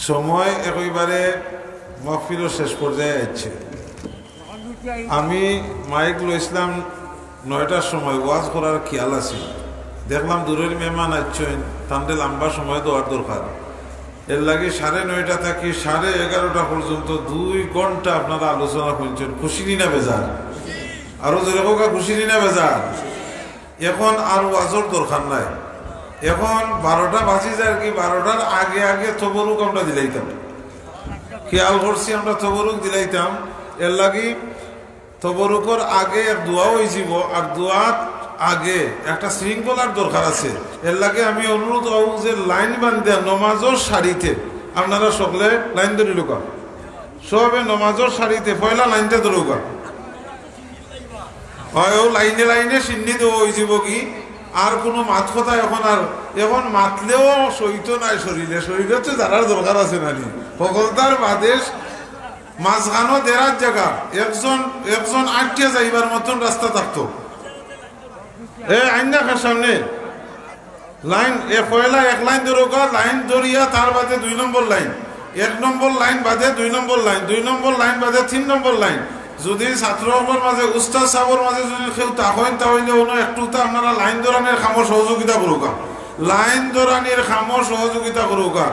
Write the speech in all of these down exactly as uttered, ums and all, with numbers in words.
সময় একেবারে মাহফিলর শেষ পর্যায়ে আইছে। আমি মাইক লইছিলাম নয়টার সময়, ওয়াজ করার খেয়াল আছে। দেখলাম দূরের মেহমান আইছইন, তানরে লম্বা সময় দেওয়ার দরকার। এর লাগি সাড়ে নয়টা থাকি সাড়ে এগারোটা পর্যন্ত দুই ঘন্টা আপনারা আলোচনা শুনছেন, খুশি নি না বেজার? আরো জোরে কউক্কা, খুশি নি না বেজার? এখন আর ওয়াজর দরকার নাই। এখন বারোটা বাজি যায় আর কি, বারোটার আগে আগে তবরুক আমরা দিলাইতাম। খেয়াল করছি আমরা তবরুক দিলাইতাম। এর লাগি তবরুকর আগে এক দোয়া অইযিবো, আর দোয়ার আগে একটা শৃঙ্খলার দরকার আছে। এর লাগি আমি অনুরোধ করব যে লাইন বান্ধিয়া নমাজর সারিতে আপনারা সকলে লাইন ধরিলউক্কা। সবে নমাজর সারিতে পয়লা লাইনটা ধরউক্কা। অয়, অউ লাইনে লাইনে সিন্নি দেওয়া অইযিবো কি, আর কুনু মাত কথা এখন আর, এখন মাতলেও সইতো নায় শরীরে, শরীরে তো যারার দরকার আছে নানি, হকলতার বাদে মাঝখানো দেরার জাগা, একজন, একজন আটিয়া যাইবার মতন রাস্তা থাকতো। এ, আইন না খার সামনে। লাইন, এ পয়লা এক লাইন ধরউক্কা, লাইন ধরিয়া তার বাদে দুই নম্বর লাইন, এক নম্বর লাইন বাদে দুই নম্বর লাইন, দুই নম্বর লাইন বাদে তিন নম্বর লাইন। যদি ছাত্র অকলর মাঝে, উস্তাদ সাবর মাঝে যদি কেউ থাকইন, তা অইলে অনো একটু তা আপনারা লাইন ধরানির কামো সহযোগিতা করউক্কা, লাইন ধরানির কামো সহযোগিতা করউক্কা।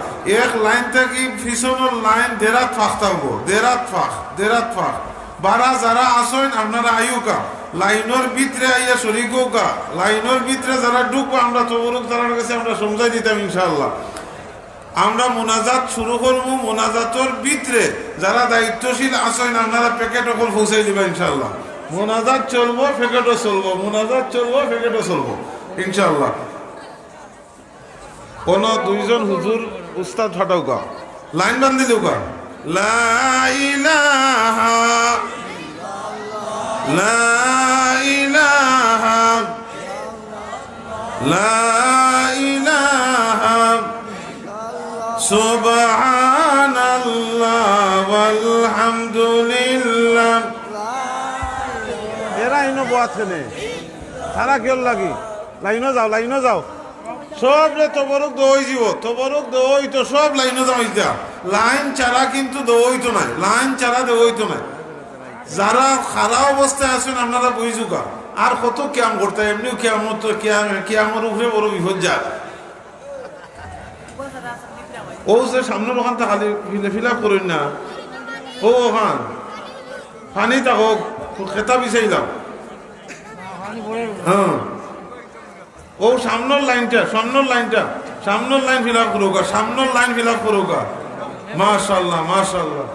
এক লাইন থাকি পিছনর লাইন দেরাত ফাঁক থাকবো, দেরাত ফাঁক, দেরাত ফাঁক। বারা যারা আছইন আপনারা আইউক্কা, লাইনর ভিতরে আইয়া শরিক অউক্কা, লাইনর ভিতরে যারা ঢুকবো আমরা তবরুক তারার গেছে আমরা সমঝাই দিতাম ইনশাআল্লাহ। আমরা মোনাজাত শুরু করমু, মোনাজাতর ভিতরে যারা দায়িত্বশীল আছইন আপনারা প্যাকেট অকল পৌঁছাই দিবা ইনশাআল্লাহ। মোনাজাত চলবো, প্যাকেটও চলবো, মোনাজাত চলবো, প্যাকেটও চলবো ইনশাআল্লাহ। অনো দুইজন হুজুর উস্তাদ ফাটাউক্কা, লাইন বান্ধিলউক্কা। লা ইলাহা, লা ইলাহা, লা ইলাহা, সুবহানাল্লাহ ওয়ালহামদুলিল্লাহ। এরা ইনো বওয়াত কেনে? তারা কিওর লাগি? লাইনো যাও, লাইনো যাও। সবরে তবরুক দেওয়া অইযিবো, তবরুক দেওয়া অইতো, সব লাইনো যাও ইতা। লাইন ছাড়া কিন্তু দেওয়া অইতো নায়, লাইন ছাড়া দেওয়া অইতো নায়। যারা খাড়া অবস্থায় আছইন আপনারা বইযুক্কা, আর কত কিয়াম করতা, এমনেউ কিয়ামত, কিয়াম, কিয়ামর উপরে বড় বিপদ যায়। অউ যে সামনর অখানতা খালি ফিল-, fill up করইন না, অউ অখান পানি থাকউক, খেতা বিছাইলাম। হ্যাঁ। অউ সামনর লাইনটা, সামনর লাইনটা, সামনর লাইন fill up করউক্কা, সামনর লাইন fill up করউক্কা। মাশাআল্লাহ, মাশাআল্লাহ।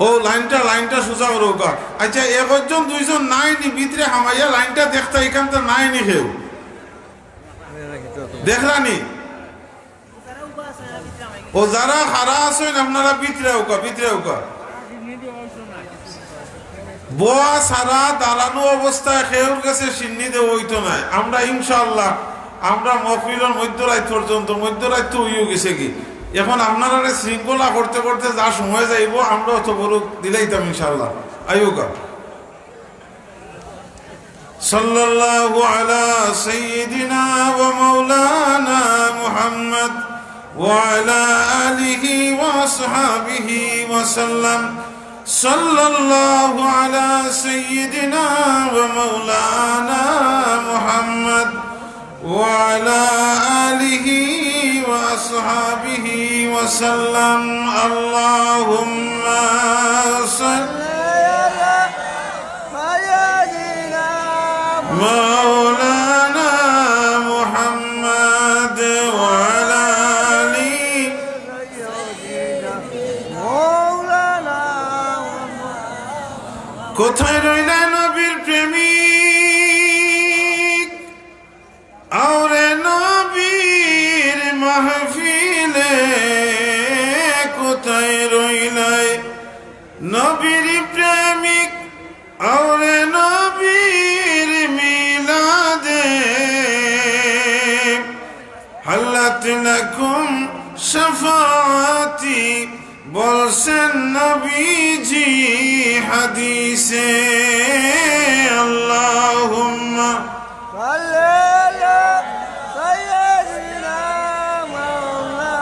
অউ লাইনটা, লাইনটা সোজা করউক্কা। আচ্ছা, একজন দুইজন নাই নি ভিতরে হামাইয়া লাইনটা দেখতা, ইখানতা নাই নি কেউ? দেখরা নি? অউ যারা খাড়া আছইন আপনারা ভিতরে আউক্কা, ভিতরে আউক্কা। বওয়া ছাড়া দাঁড়ানো অবস্থায় কেউর গেছে সিন্নি দেওয়া অইতো নায়। আমরা ইনশাআল্লাহ, আমরা মহফিলর মধ্যরাইত পর্যন্ত, মধ্যরাইত তো অইয়া গেছেগি। এখন আপনারারে শৃঙ্খলা করতে করতে যা সময় যাইবো, আমরাও তবরুক দিলাইতাম ইনশাআল্লাহ। আইউক্কা। صلى الله على سيدنا ومولانا محمد وعلى آله وأصحابه وسلم. صلى الله على سيدنا ومولانا محمد وعلى آله وأصحابه وسلم. اللهم صل على سيدنا مولانا محمد وعلى آله. কোথায় রইলা নবীর প্রেমিক? আওরে নবীর মাহফিলে কোথায় রইলায় নবীর প্রেমিক? আওরে নবীর মিলাদে হাল্লাত লাকুম শাফাআতি বলছেন নবীজি হাদিসে। আল্লাহুম্মা সাল্লি আলা সাইয়্যিদিনা মাওলানা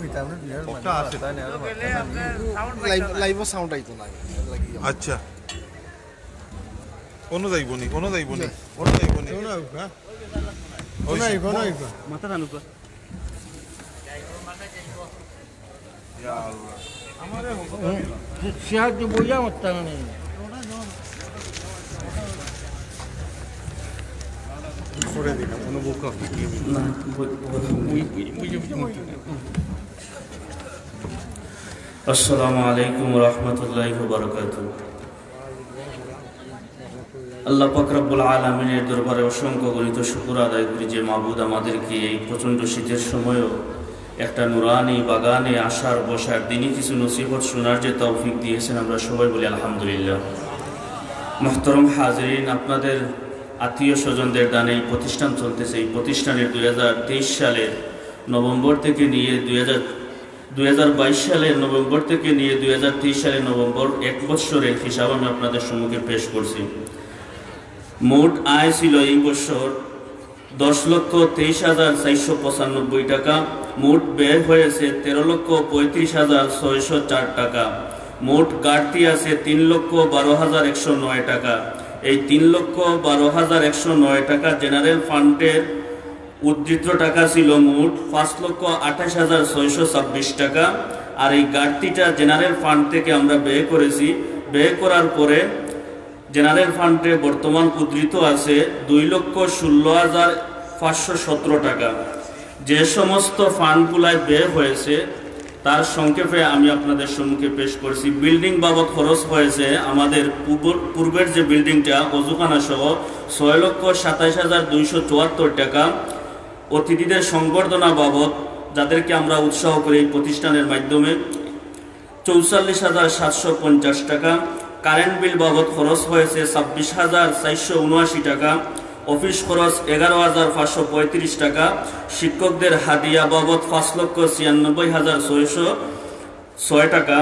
কিতা, আমরা বিয়ার মানে আছে। তাই না, আর মাথা না। লাইভ, লাইভও সাউন্ড আইতো না, এর লাগি। আচ্ছা। অনো যাইবো নি, অনো যাইবো নি, অনো যাইবো নি। মাথা জানো তো। ইয়া আল্লাহ। সিহার যে বইয়া মারতা না নেই। করে দিলাম, অনুভব। আসসালামু আলাইকুম ওয়া রাহমাতুল্লাহি ওয়া বারাকাতুহু। আল্লাহ পাক রব্বুল আলামিনের দরবারে অসংখ্য গণিত শুকর আদায় করি যে মাবুদ আমাদেরকে এই প্রচণ্ড শীতের সময়ও একটা নুরানি বাগানে আসার, বসার, দিনই কিছু নসিহত শোনার যে তৌফিক দিয়েছেন, আমরা সবাই বলি আলহামদুলিল্লাহ। মুহতারাম হাজিরিন, আপনাদের আত্মীয় স্বজনদের দানে এই প্রতিষ্ঠান চলতেছে। এই প্রতিষ্ঠানের দুই হাজার তেইশ সালের নভেম্বর থেকে নিয়ে দুই হাজার দুই হাজার বাইশ সালের নভেম্বর থেকে নিয়ে দুই হাজার তেইশ সালের নভেম্বর, এক বৎসরের হিসাব আমি আপনাদের সম্মুখে পেশ করছি। মোট আয় ছিল এই বছর দশ লক্ষ তেইশ হাজার চারশো পঁচানব্বই টাকা, মোট ব্যয় হয়েছে তেরো লক্ষ পঁয়ত্রিশ হাজার ছয়শো চার টাকা, মোট ঘাটতি আছে তিন লক্ষ বারো হাজার একশো নয় টাকা। এই তিন লক্ষ বারো হাজার একশো নয় টাকা জেনারেল ফান্ডের উদ্ধৃত টাকা ছিল মোট পাঁচ লক্ষ আঠাশ হাজার ছয়শো ছাব্বিশ টাকা। আর এই ঘাটতিটা জেনারেল ফান্ড থেকে আমরা ব্যয় করেছি। ব্যয় করার পরে জেনারেল ফান্ডে বর্তমান উদ্ধৃত আছে দুই লক্ষ ষোলো হাজার পাঁচশো সতেরো টাকা। যে সমস্ত ফান্ডগুলায় ব্যয় হয়েছে, তার সংক্ষেপে আমি আপনাদের সম্মুখে পেশ করছি। বিল্ডিং বাবদ খরচ হয়েছে আমাদের পূর্ব-, পূর্বের যে বিল্ডিংটা, অজুখানা সহ, ছয় লক্ষ সাতাইশ হাজার দুইশো চুয়াত্তর টাকা। অতিথিদের সংবর্ধনা বাবদ, যাদেরকে আমরা উৎসাহ করি এই প্রতিষ্ঠানের মাধ্যমে, চৌচল্লিশ হাজার সাতশো পঞ্চাশ টাকা। কারেন্ট বিল বাবদ খরচ হয়েছে ছাব্বিশ হাজার চারশো উনআশি টাকা। অফিস খরচ এগারো হাজার পাঁচশো পঁয়ত্রিশ টাকা। শিক্ষকদের হাদিয়া বাবদ পাঁচ লক্ষ ছিয়ানব্বই হাজার ছয়শো ছয় টাকা।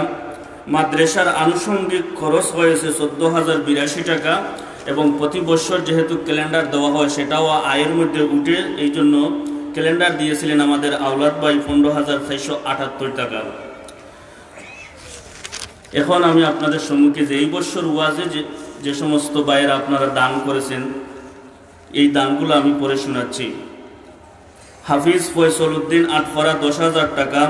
মাদ্রাসার আনুষঙ্গিক খরচ হয়েছে চোদ্দ হাজার বিরাশি টাকা। এবং প্রতি বছর যেহেতু ক্যালেন্ডার দেওয়া হয়, সেটাও আয়ের মধ্যে উঠে, এই জন্য ক্যালেন্ডার দিয়েছিলেন আমাদের আওলাদ ভাই পনেরো হাজার চারশো আটাত্তর টাকা। এখন আমি আপনাদের সম্মুখে যে এই বছর ওয়াজে যে, যে সমস্ত ভাইয়েরা আপনারা দান করেছেন, এই দানগুলো আমি পড়ে শোনাচ্ছি। হাফিজ ফয়সল উদ্দিন আটপাড়া দশ হাজার টাকা,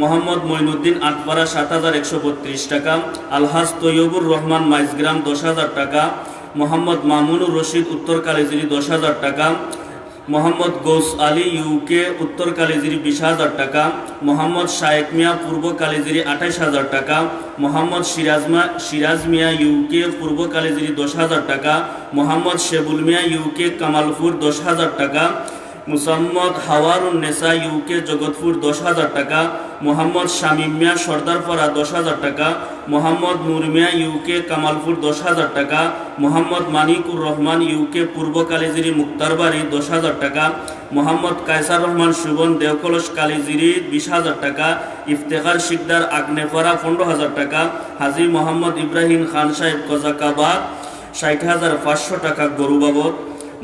মোহাম্মদ মঈনুদ্দিন আটপাড়া সাত হাজার একশো বত্রিশ টাকা, আলহাজ তৈয়বুর রহমান মাইজগ্রাম দশ হাজার টাকা, মোহাম্মদ মামুনুর রশিদ উত্তর কালিজিরি দশ হাজার টাকা, মোহাম্মদ গৌস আলী ইউকে উত্তর কালিজিরি বিশ হাজার টাকা, মোহাম্মদ শায়েক মিয়া পূর্ব কালিজিরি আঠাইশ হাজার টাকা, মোহাম্মদ সিরাজ মা-, সিরাজ মিয়া ইউকে পূর্ব কালিজিরি দশ হাজার টাকা, মোহাম্মদ শেবুল মিয়া ইউকে কামালপুর দশ হাজার টাকা, মুসাম্মদ হাওয়ারুন নেসা ইউকে জগৎপুর দশ হাজার টাকা, মোহাম্মদ শামীম মিয়া সর্দারপাড়া দশ হাজার টাকা, মোহাম্মদ নূর মিয়া ইউকে কামালপুর দশ হাজার টাকা, মোহাম্মদ মানিকুর রহমান ইউকে পূর্ব কালিজিরি মুক্তারবাড়ি দশ হাজার টাকা, মোহাম্মদ কায়সার রহমান সুবন দেওকলস কালিজিরি বিশ হাজার টাকা, ইফতেখার শিকদার আগ্নেপাড়া পনেরো হাজার টাকা, হাজী মোহাম্মদ ইব্রাহিম খান সাহেব কজাকাবাদ ষাট হাজার পাঁচশো টাকা গরু বাবদ,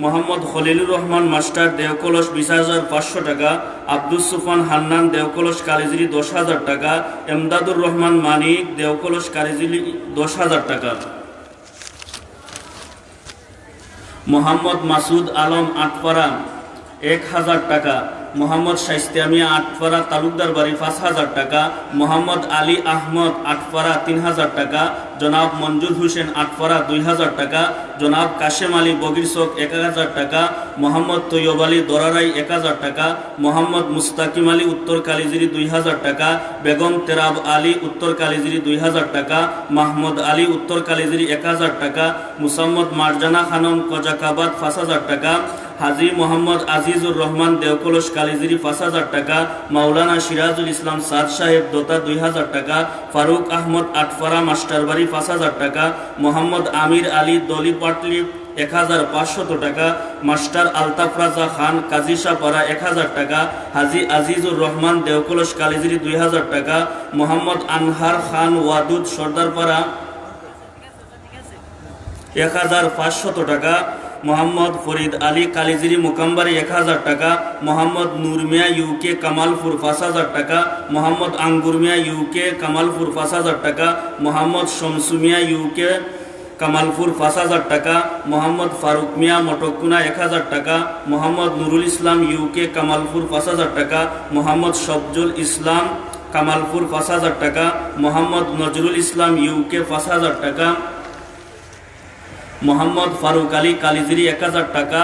মোহাম্মদ খলিলুর রহমান মাস্টার দেওকলস বিশ হাজার পাঁচশো টাকা, আব্দুস সুফান হান্নান দেওকলস কালিজিরি দশ হাজার টাকা, এমদাদুর রহমান মানিক দেওকলস কালিজিরি দশ হাজার টাকা, মোহাম্মদ মাসুদ আলম আটপাড়া এক হাজার টাকা, মোহাম্মদ শাইস্তিয়া মিয়া আটপাড়া তালুকদার বাড়ি পাঁচ হাজার টাকা, মোহাম্মদ আলী আহমদ আটপাড়া তিন হাজার টাকা, জনাব মঞ্জুর হোসেন আটপাড়া দুই হাজার টাকা, জনাব কাশেম আলী বগির চক এক হাজার টাকা, মোহাম্মদ তৈয়ব আলী দরারাই এক হাজার টাকা, মোহাম্মদ মুস্তাকিম আলী উত্তর কালিজিরি দুই হাজার টাকা, বেগম তেরাব আলী উত্তর কালিজিরি দুই হাজার টাকা, মাহমুদ আলী উত্তর কালিজিরি এক হাজার টাকা, মুসাম্মদ মারজানা খানম কজাকাবাদ পাঁচ হাজার টাকা, হাজী মোহাম্মদ আজিজুর রহমান দেওকলস কালিজিরি পাঁচ হাজার টাকা, মাওলানা সিরাজুল ইসলাম সাদ সাহেব দোতা দুই হাজার টাকা, ফারুক আহমদ আটপাড়া মাস্টারবাড়ি পাঁচ হাজার টাকা, মোহাম্মদ আমির আলী দলি পাটলি এক হাজার পাঁচশত টাকা, মাস্টার আলতাফ রাজা খান কাজিশাপাড়া এক হাজার টাকা, হাজী আজিজুর রহমান দেওকলস কালিজিরি দুই হাজার টাকা, মোহাম্মদ আনহার খান ওয়াদুদ সর্দারপাড়া এক হাজার পাঁচশত টাকা, মোহাম্মদ ফরিদ আলী কালিজিরি মোকামবাড়ি এক হাজার টাকা, মোহাম্মদ নূর মিয়া ইউকে কামালপুর পাঁচ হাজার টাকা, মোহাম্মদ আঙ্গুর মিয়া ইউকে কামালপুর পাঁচ হাজার টাকা, মোহাম্মদ শমসু মিয়া ইউকে কামালপুর পাঁচ হাজার টাকা, মোহাম্মদ ফারুক মিয়া মটককুনা এক হাজার টাকা, মোহাম্মদ নুরুল ইসলাম ইউকে কামালপুর পাঁচ হাজার টাকা, মোহাম্মদ সবজুল ইসলাম কামালপুর পাঁচ হাজার টাকা, মোহাম্মদ নজরুল ইসলাম ইউকে পাঁচ হাজার টাকা, মোহাম্মদ ফারুক আলী কালিজিরি এক হাজার টাকা,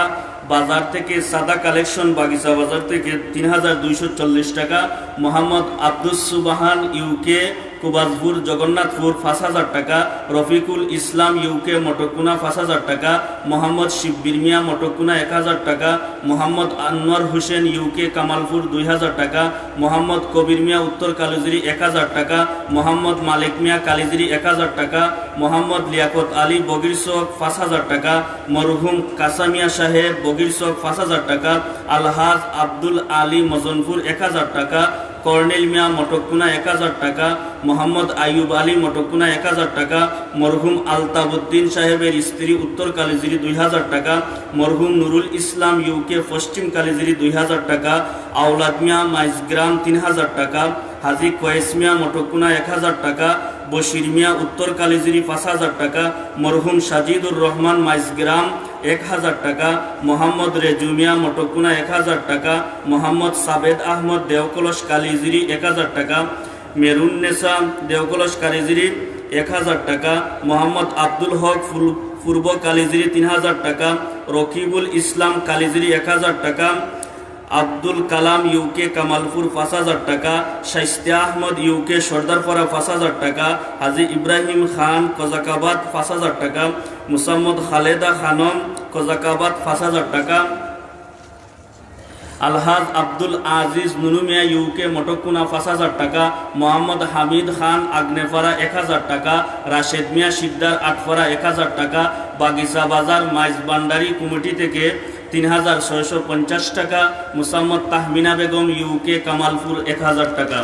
বাজার থেকে সাদা কালেকশন বাগিচা বাজার থেকে তিন হাজার দুইশো চল্লিশ টাকা, মোহাম্মদ আব্দুস সুবাহান ইউকে কুবাজপুর জগন্নাথপুর পাঁচ হাজার টাকা, রফিকুল ইসলাম ইউকে মটককুনা পাঁচ হাজার টাকা, মোহাম্মদ শিব্বির মিয়া মটককুনা এক হাজার টাকা, মোহাম্মদ আনোয়ার হোসেন ইউকে কামালপুর দুই হাজার টাকা, মোহাম্মদ কবির মিয়া উত্তর কালিজিরি এক হাজার টাকা, মোহাম্মদ মালিক মিয়া কালিজিরি এক হাজার টাকা, মোহাম্মদ লিয়াকত আলী বগির চক পাঁচ হাজার টাকা, মরহুম কাসামিয়া সাহেব বগির চক পাঁচ হাজার টাকা, আলহাজ আব্দুল আলী মজনপুর এক হাজার টাকা, কর্নেল মিয়া মটককুনা এক হাজার টাকা, মোহাম্মদ আইয়ুব আলী মটককুনা এক হাজার টাকা, মরহুম আলতাবুদ্দিন সাহেবের স্ত্রী উত্তর কালিজিরি দুই হাজার টাকা, মরহুম নুরুল ইসলাম ইউকে পশ্চিম কালিজিরি দুই হাজার টাকা, আওলাদ মিয়া মাইজগ্রাম তিন হাজার টাকা, হাজী কয়েস মিয়া মটককুনা এক হাজার টাকা, বশির মিয়া উত্তর কালিজিরি পাঁচ হাজার টাকা, মরহুম সাজিদুর রহমান মাইজগ্রাম এক হাজার টাকা, মোহাম্মদ রেজু মিয়া মটককুনা এক হাজার টাকা, মোহাম্মদ সাবেদ আহমদ দেওকলস কালিজিরি এক হাজার টাকা, মেরুন্নেসা দেওকলস কালিজিরি এক হাজার টাকা, মোহাম্মদ আব্দুল হক ফুল-, পূর্ব কালিজিরি তিন হাজার টাকা, রকিবুল ইসলাম কালিজিরি এক হাজার টাকা, আব্দুল কালাম ইউকে কামালপুর পাঁচ হাজার টাকা, শাইস্তে আহমদ ইউকে সর্দারপাড়া পাঁচ হাজার টাকা, হাজী ইব্রাহিম খান কজাকাবাদ পাঁচ হাজার টাকা, মুসাম্মদ খালেদা খানম কজাকাবাদ পাঁচ হাজার টাকা, আলহাজ আব্দুল আজিজ নুনুমিয়া ইউকে মটকুনা পাঁচ হাজার টাকা, মোহাম্মদ হামিদ খান আগ্নেপাড়া এক হাজার টাকা, রাশেদ মিয়া শিকদার আটপাড়া এক হাজার টাকা, বাগিচা বাজার মাইজ ভান্ডারি কমিটি থেকে তিন হাজার ছয়শো পঞ্চাশ টাকা, মুসাম্মদ তাহমিনা বেগম ইউকে কামালপুর এক হাজার টাকা।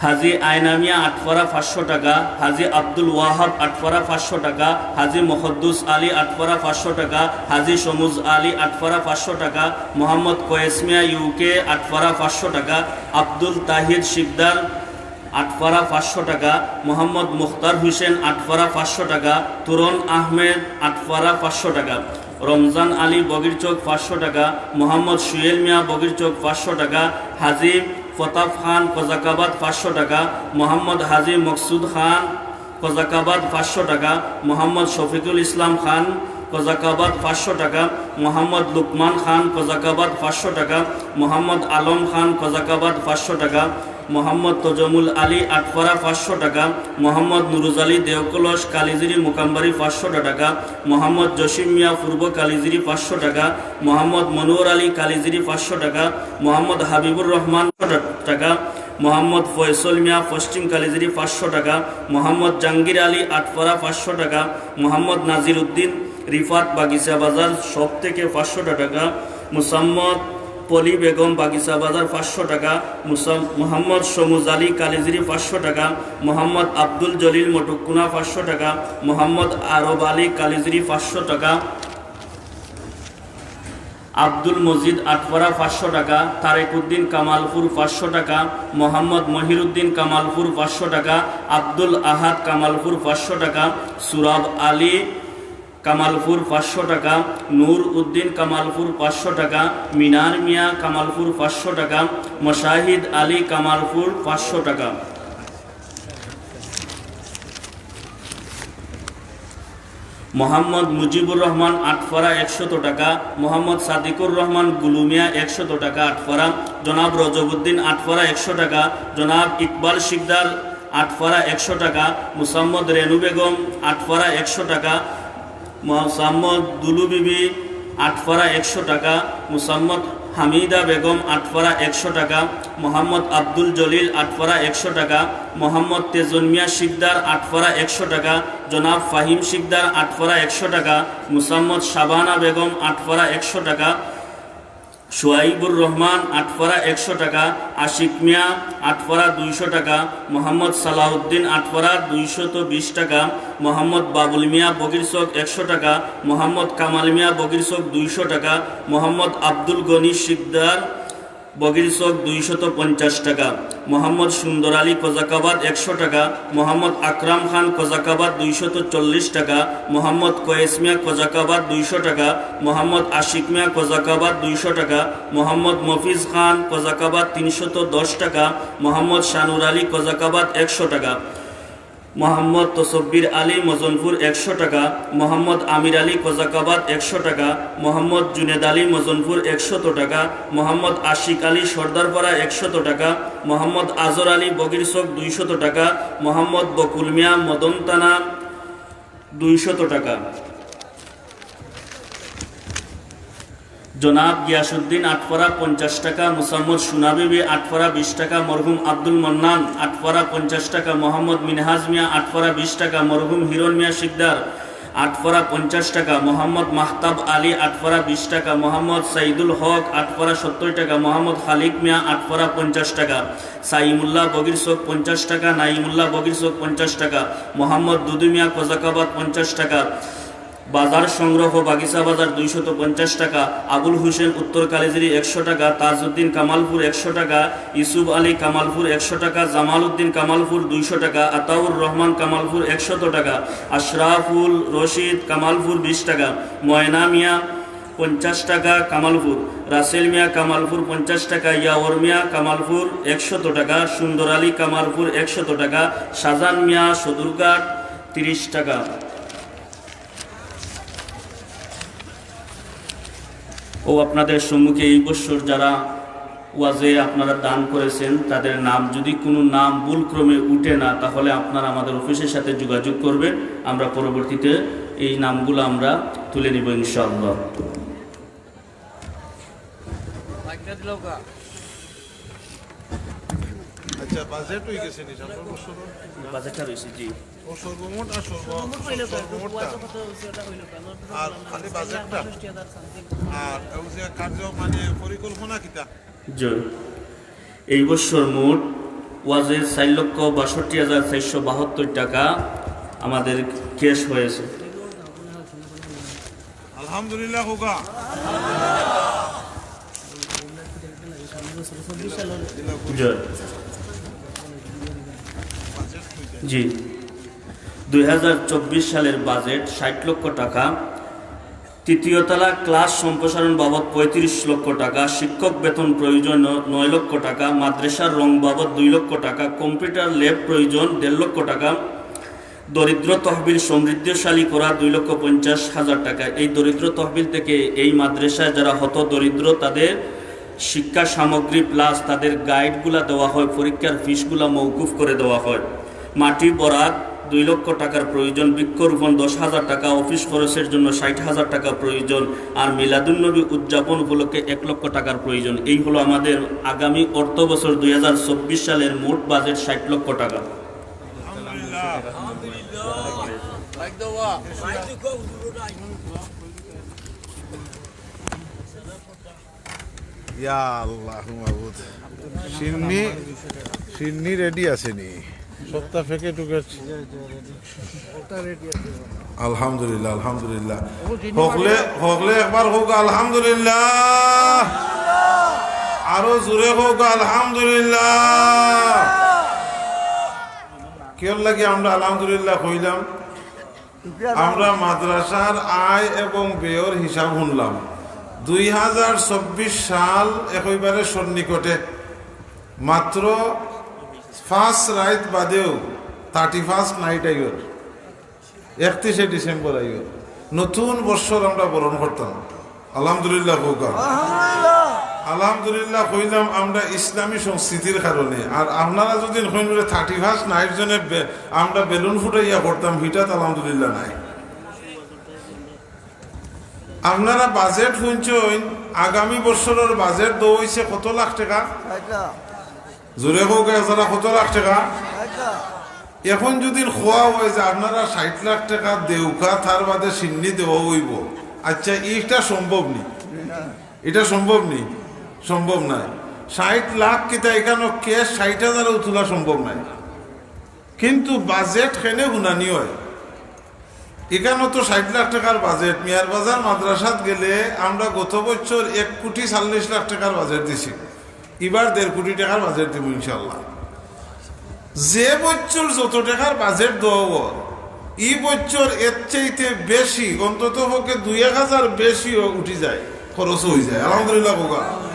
হাজী আয়না মিয়া আটপাড়া পাঁচশো টাকা, হাজী আব্দুল ওয়াহাব আটপাড়া পাঁচশো টাকা, হাজী মুকদ্দুস আলী আটপাড়া পাঁচশো টাকা, হাজী শমুজ আলী আটপাড়া পাঁচশো টাকা, মোহাম্মদ কয়েস মিয়া ইউকে আটপাড়া পাঁচশো টাকা, আব্দুল তাহির শিকদার আটপাড়া পাঁচশো টাকা, মোহাম্মদ মুখতার হোসেন আটপাড়া পাঁচশো টাকা, তুরন আহমেদ আটপাড়া পাঁচশো টাকা, রমজান আলী বগিরচক পাঁচশো টাকা, মোহাম্মদ সুয়েল মিয়া বগিরচক পাঁচশো টাকা, হাজী প্রতাপ খান কজাকাবাদ পাঁচশো টাকা, মোহাম্মদ হাজী মকসুদ খান কজাকাবাদ পাঁচশো টাকা, মোহাম্মদ শফিকুল ইসলাম খান কজাকাবাদ পাঁচশো টাকা, মোহাম্মদ লুকমান খান কজাকাবাদ পাঁচশো টাকা, মোহাম্মদ আলম খান কজাকাবাদ পাঁচশো টাকা, মোহাম্মদ তজমুল আলী আটপাড়া পাঁচশো টাকা, মোহাম্মদ নুরুজ আলী দেওকলস কালিজিরি মুকামবাড়ি পাঁচশো টাকা, মোহাম্মদ জসিম মিয়া পূর্ব কালিজিরি পাঁচশো টাকা, মোহাম্মদ মনোয়ার আলী কালিজিরি পাঁচশো টাকা, মোহাম্মদ হাবিবুর রহমান টাকা, মোহাম্মদ ফয়সল মিয়া পশ্চিম কালিজিরি পাঁচশো টাকা, মোহাম্মদ জাহাঙ্গীর আলী আটপাড়া পাঁচশো টাকা, মোহাম্মদ নাজির উদ্দিন রিফাত বাগিচা বাজার সব থেকে পাঁচশো টাকা, মুসাম্মদ পলি বেগম বাগিচা বাজার পাঁচশো টাকা, মুসাম-, মোহাম্মদ শমুজ আলী কালিজিরি পাঁচশো টাকা, মোহাম্মদ আব্দুল জলিল মটুকুনা পাঁচশো টাকা, মোহাম্মদ আরব আলী কালিজিরি পাঁচশো টাকা, আব্দুল মজিদ আটপাড়া পাঁচশো টাকা, তারেক উদ্দিন কামালপুর পাঁচশো টাকা, মোহাম্মদ মহিরুদ্দিন কামালপুর পাঁচশো টাকা, আব্দুল আহাদ কামালপুর পাঁচশো টাকা, সুরাব আলী কামালপুর পাঁচশো টাকা, নূর উদ্দিন কামালপুর পাঁচশো টাকা, মিনার মিয়া কামালপুর পাঁচশো টাকা, মুশাহিদ আলী কামালপুর পাঁচশো টাকা। মোহাম্মদ মুজিবুর রহমান আটপাড়া একশত টাকা, মোহাম্মদ সাদিকুর রহমান গুলুমিয়া একশত টাকা আটপাড়া, জনাব রজবউদ্দিন আটপাড়া একশো টাকা, জনাব ইকবাল শিকদার আটপাড়া একশো টাকা, মুসাম্মদ রেনু বেগম আটপাড়া একশো টাকা, মুসাম্মদ দুলু বিবি আটপাড়া একশো টাকা, মুসাম্মদ হামিদা বেগম আটপাড়া একশো টাকা, মোহাম্মদ আব্দুল জলিল আটপাড়া একশো টাকা, মোহাম্মদ তেজন মিয়া শিকদার আটপাড়া একশো টাকা, জনাব ফাহিম শিকদার আটপাড়া একশো টাকা, মুসাম্মদ শাবানা বেগম আটপাড়া একশো টাকা, শুয়াইবুর রহমান আটপাড়া একশো টাকা, আশিক মিয়া আটপাড়া দুইশো টাকা, মোহাম্মদ সালাউদ্দিন আটপাড়া দুইশত বিশ টাকা, মোহাম্মদ বাবুল মিয়া বগিরচক একশো টাকা, মোহাম্মদ কামাল মিয়া বগিরচক দুইশো টাকা, মোহাম্মদ আব্দুল গনি শিকদার বগিরচক দুইশত পঞ্চাশ টাকা, মোহাম্মদ সুন্দর আলী কজাকাবাদ একশো টাকা, মোহাম্মদ আকরাম খান কজাকাবাদ দুইশত চল্লিশ টাকা, মোহাম্মদ কয়েস মিয়া কজাকাবাদ দুইশো টাকা, মোহাম্মদ আশিক মিয়া কজাকাবাদ দুইশো টাকা, মোহাম্মদ মফিজ খান কজাকাবাদ তিনশত দশ টাকা, মোহাম্মদ শানুর আলী কজাকাবাদ একশো টাকা, মোহাম্মদ তসব্বির আলী মজনপুর একশো টাকা, মোহাম্মদ আমির আলী কজাকাবাদ একশো টাকা, মোহাম্মদ জুনেদ আলী মজনপুর একশত টাকা, মোহাম্মদ আশিক আলী সর্দারপাড়া একশত টাকা, মোহাম্মদ আজর আলী বগিরচক দুইশত টাকা, মোহাম্মদ বকুল মিয়া মদনতানা দুইশত টাকা। জনাব গিয়াসউদ্দিন আটপাড়া পঞ্চাশ টাকা, মুসাম্মদ সোনাবিবি আটপাড়া বিশ টাকা, মরহুম আব্দুল মান্নান আটপাড়া পঞ্চাশ টাকা, মোহাম্মদ মিনহাজ মিয়া আটপাড়া বিশ টাকা, মরহুম হিরণ মিয়া শিকদার আটপাড়া পঞ্চাশ টাকা, মোহাম্মদ মাহতাব আলী আটপাড়া বিশ টাকা, মোহাম্মদ সাইদুল হক আটপাড়া সত্তর টাকা, মোহাম্মদ খালিক মিয়া আটপাড়া পঞ্চাশ টাকা, সাইমুল্লাহ বগিরচক পঞ্চাশ টাকা, নাইমুল্লাহ বগিরচক পঞ্চাশ টাকা, মোহাম্মদ দুদু মিয়া কজাকাবাদ পঞ্চাশ টাকা, বাজার সংগ্রহ বাগিচা বাজার দুইশত পঞ্চাশ টাকা, আবুল হোসেন উত্তর কালিজিরি একশো টাকা, তাজউদ্দিন কামালপুর একশো টাকা, ইউসুফ আলী কামালপুর একশো টাকা, জামাল উদ্দিন কামালপুর দুইশো টাকা, আতাউর রহমান কামালপুর একশত টাকা, আশরাফুল রশিদ কামালপুর বিশ টাকা, ময়না মিয়া পঞ্চাশ টাকা কামালপুর, রাসেল মিয়া কামালপুর পঞ্চাশ টাকা, ইয়াওর মিয়া কামালপুর একশত টাকা, সুন্দর আলী কামালপুর একশত টাকা, শাহজান মিয়া সদুরঘাট তিরিশ টাকা। ও আপনাদের সম্মুখে এই বছর যারা ওয়াজে আপনারা দান করেছেন, তাদের নাম, যদি কোনো নাম ভুল ক্রমে উঠে না, তাহলে আপনারা আমাদের অফিসের সাথে যোগাযোগ করবেন, আমরা পরবর্তীতে এই নামগুলো আমরা তুলে নিব ইনশাআল্লাহ। আচ্ছা, বাজেট হয়ে গেছে নি সামনের বছর? বাজেটটা রয়েছে, জি। ও সর্বমোট আর সর্ব সর্বমোটটা আর খালি বাজেটটা, আর ওই যে কার্য মানে পরিকল্পনা কিতা? জি, এই বছর মোট ওয়াজের চার লক্ষ বাষট্টি হাজার চারশো বাহাত্তর টাকা আমাদের ক্যাশ হয়েছে। আলহামদুলিল্লাহ হোগা। জি। জি, দুই হাজার চব্বিশ সালের বাজেট ষাট লক্ষ টাকা। তৃতীয় তলা ক্লাস সম্প্রসারণ বাবদ পঁয়ত্রিশ লক্ষ টাকা, শিক্ষক বেতন প্রয়োজন ন- নয় লক্ষ টাকা, মাদ্রাসার রং বাবদ দুই লক্ষ টাকা, কম্পিউটার ল্যাব প্রয়োজন দেড় লক্ষ টাকা, দরিদ্র তহবিল সমৃদ্ধশালী করা দুই লক্ষ পঞ্চাশ হাজার টাকা। এই দরিদ্র তহবিল থেকে এই মাদ্রাসায় যারা হত দরিদ্র, তাদের শিক্ষা সামগ্রী প্লাস তাদের গাইডগুলা দেওয়া হয়, পরীক্ষার ফিসগুলা মওকুফ করে দেওয়া হয়। মাটি বরাত দুই লক্ষ টাকার প্রয়োজন, বৃক্ষরোপণ দশ হাজার টাকা, অফিস খরচের জন্য ষাট হাজার টাকা প্রয়োজন, আর মিলাদুন্নবী উদযাপন উপলক্ষে এক লক্ষ টাকার প্রয়োজন। এই হলো আমাদের আগামী অর্থ বছর দুই হাজার চব্বিশ সালের মোট বাজেট ষাট লক্ষ টাকা। ইয়া আল্লাহ মাবুদ। শিন্নি, শিন্নি রেডি আছে নি? সত্তা ফেকে টুকে। আলহামদুলিল্লাহ, আলহামদুলিল্লাহ। হকলে, হকলে একবার হোক আলহামদুলিল্লাহ। আরো জোরে হোক আলহামদুলিল্লাহ। কেউ লাগি আমরা আলহামদুলিল্লাহ কইলাম? আমরা মাদ্রাসার আয় এবং ব্যয়র হিসাব শুনলাম। দুই হাজার চব্বিশ সাল একেবারে সন্নিকটে, মাত্র পাঁচ রাইত বাদেউ থার্টি ফার্স্ট নাইট আইয়র, একত্রিশে ডিসেম্বর আইয়র, নতুন বৎসর আমরা বরণ করতাম। আলহামদুলিল্লাহ কউক্কা। আলহামদুলিল্লাহ কইলাম আমরা ইসলামী সংস্কৃতির কারণে। আর আপনারা যদি কইন বলে থার্টি ফার্স্ট নাইট জনে বে-, আমরা বেলুন ফুটাইয়া করতাম, হিটাত আলহামদুলিল্লাহ নাই। আপনারা বাজেট শুনছইন, আগামী বছরর বাজেট দেওয়া হইছে কত লাখ টাকা? জোরে কউক্কা, যারা কত লাখ টাকা? এখন যদি কওয়া হয় যে আপনারা ষাট লাখ টাকা দেউক্কা, তার বাদে শিন্নি দেওয়া হইব, আচ্ছা, ইটা সম্ভব নি? ইটা সম্ভব নি? সম্ভব নায়। ষাট লাখ কিতা এখানো ক্যাশ ষাট হাজারও তোলা সম্ভব নায়। কিন্তু বাজেট কেনে হুনানি হয়, এখানো তো ষাট লাখ টাকার বাজেট। মিয়ার বাজার মাদ্রাসাত গেলে আমরা গত বছর এক কোটি চল্লিশ লাখ টাকার বাজেট দিছি, এবার দেড় কোটি টাকার বাজেট দিব ইনশাআল্লাহ। যে বছর যত টাকার বাজেট দেওয়া হয়, ই বছর এর চাইতে বেশি, অন্তত পক্ষে দুই এক হাজার বেশিও উঠি যায়, খরচ হয়ে যায়। আলহামদুলিল্লাহ কউক্কা।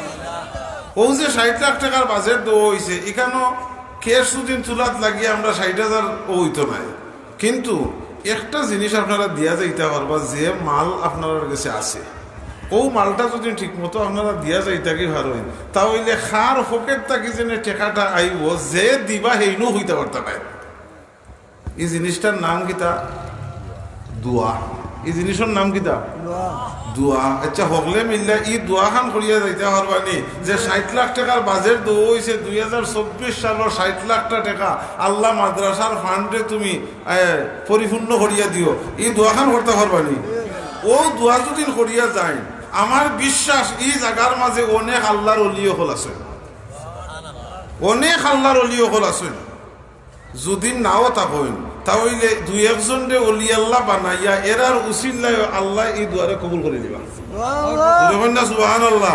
ও যে ষাট লাখ টাকার বাজেট দেওয়া হয়েছে, এখানো ক্যাশ যদি তুলাত লাগিয়ে আমরা ষাট হাজার ও হইতো নায়। কিন্তু একটা জিনিস আপনারা দিয়া যাইতা পারবা, যে মাল আপনারার গেছে আছে, ও মালটা যদি ঠিক মতো আপনারা দিয়া যাইতা কি পারইন, তা হইলে কার পকেট থাকি যেন টেকাটা আইব, যে দিবা হেইনও হইতা পারতা নায়। এই জিনিসটার নাম কিতা? দোয়া। এই জিনিসর নাম কিতা? দোয়া। আচ্ছা, হকলে মিল্লা ই দোয়া খান করিয়া যাইতা পারবা নি যে ষাট লাখ টাকার বাজেট দেওয়া হইছে দুই হাজার চব্বিশ সালর ষাট লাখটা টাকা, আল্লাহ মাদ্রাসার ফান্ডে তুমি, এ, পরিপূর্ণ করিয়া দিও, ই দোয়া খান করতা পারবা নি? ও দোয়া যদি করিয়া যাইন, আমার বিশ্বাস ই জাগার মাঝে অনেক আল্লাহর অলি অকল আছে, অনেক আল্লাহর অলি অকল আছে। যদি নাও থাকইন, তা হইলে দুই একজনরে অলি আল্লাহ বানাইয়া এরার উসিলায় আল্লাহ ই দোয়ারে কবুল করি নিবা। সুবহানাল্লাহ।